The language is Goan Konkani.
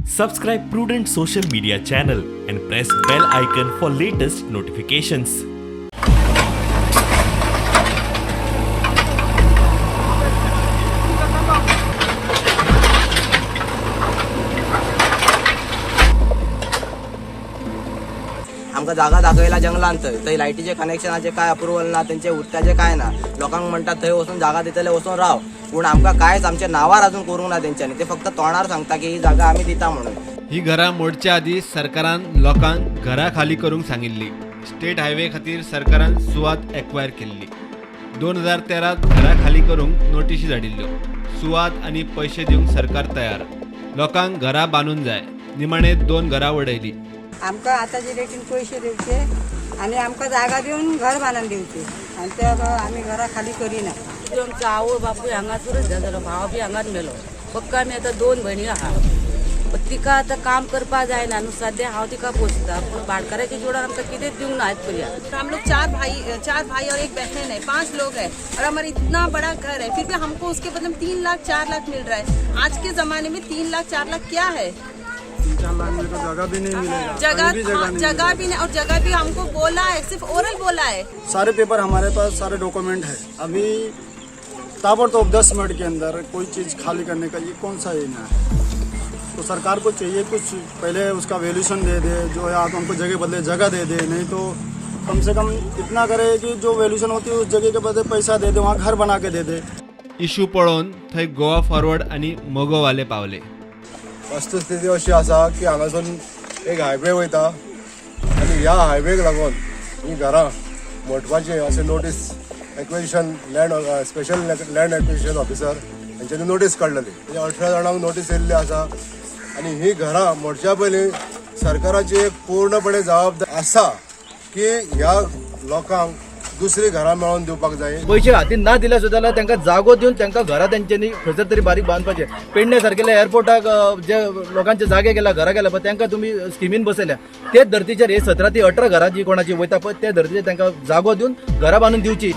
Subscribe Prudent Social Media channel and press bell icon for latest notifications. आमकां जागा दाखयला जंगलान थंय थंय लायटीचे कनेक्शनाचे काय अप्रुवल ना, तेंचे उदकाचे काय ना. लोकांक म्हणटा थंय वचून जागा दितले, वचून राव, पूण आमकां कांयच आमच्या नांवार अजून करूंक ना तेंच्यांनी. ते फक्त तोंडार सांगता की ही जागा आमी दिता म्हणून. ही घरां मोडच्या आदी सरकारान लोकांक घरां खाली करूंक सांगिल्ली. स्टेट हायवे खातीर सरकारान सुवात एक्वायर केल्ली. 2013 घरां खाली करूंक नोटिशी धाडिल्ल्यो. सुवात आनी पयशे दिवंक सरकार तयार. लोकांक घरां बांदून जाय. निमाणे 2 घरां वडयली. आमकां आतांचे रेटीन पयशे दिवचे आनी आमकां जागा दिवन घर बांदून दिवचे आनी ते आमी घरां खाली करिना. आमचो आवय बापूय हांगासरूच जालो, भाव बी हांगाच मेलो. फक्त आमी आतां 2 भयणी आहा. तिका आतां काम करपाक जायना न्हू, सद्या हांव तिका पोसता, पूण भाटकाराच्या जोडार आमकां कितेंच दिवंक ना आयज पर्यंत. हम लोग चार भाई और एक बहन है, 5 लोग हैं और हमारा इतना बड़ा घर है, फिर भी हमको उसके बदले में 3 लाख 4 लाख मिल रहा है. आज के जमाने में 3 लाख 4 लाख क्या है? 3-4 लाख में तो जगह भी नहीं मिलेगा. जगह कहीं भी जगह नहीं. जगह भी नहीं, और जगह भी हमको बोला है, सिर्फ ओरल बोला है. सारे पेपर हमारे पास, सारे डॉक्यूमेंट है. अभी ताबड़तोड़ 10 मिनट के अंदर कोई चीज़ खाली करने का ये कौन सा ये ना है? तो सरकार को चाहिए कुछ पहले उसका वैल्यूशन दे दे, जो है आप हमको जगह बदले जगह दे दे, नहीं तो कम से कम इतना करे कि जो वैल्यूशन होती है उस जगह के बदले पैसा दे दे, वहाँ घर बना के दे दे. इशू पळोवन थंय गोवा फॉरवर्ड आनी मगोवाले पावले. वस्तुस्थिती अशी आसा की हांगासून एक हायवे वयता आनी ह्या हायवेक लागून ही घरां मोडपाची अशें notice acquisition land special land acquisition officer हेंच्यांनी नोटीस काडलेली. म्हणजे 18 जाणांक नोटीस येयल्ली आसा आनी ही घरां मोडच्या पयलीं सरकाराची एक पूर्णपणे जबाबदारी आसा की ह्या लोकांक दुसरी घरां मेळोवन दिवपाक जाय. पयशे हातीन ना दिले सुद्दां जाल्यार तांकां जागो दिवन तांकां घरां तेंच्यांनी खंयसर तरी बारीक बांदपाचें. पेडणे सारकेल्या एअरपोर्टाक जे लोकांचे जागे गेला, घरां गेल्या पळय, तांकां तुमी स्किमीन बसयल्या. तेच धर्तीचेर हे 17 ते 18 घरां जी कोणाची वयता पळय, ते धर्तीचेर तांकां जागो दिवन घरां बांदून दिवची.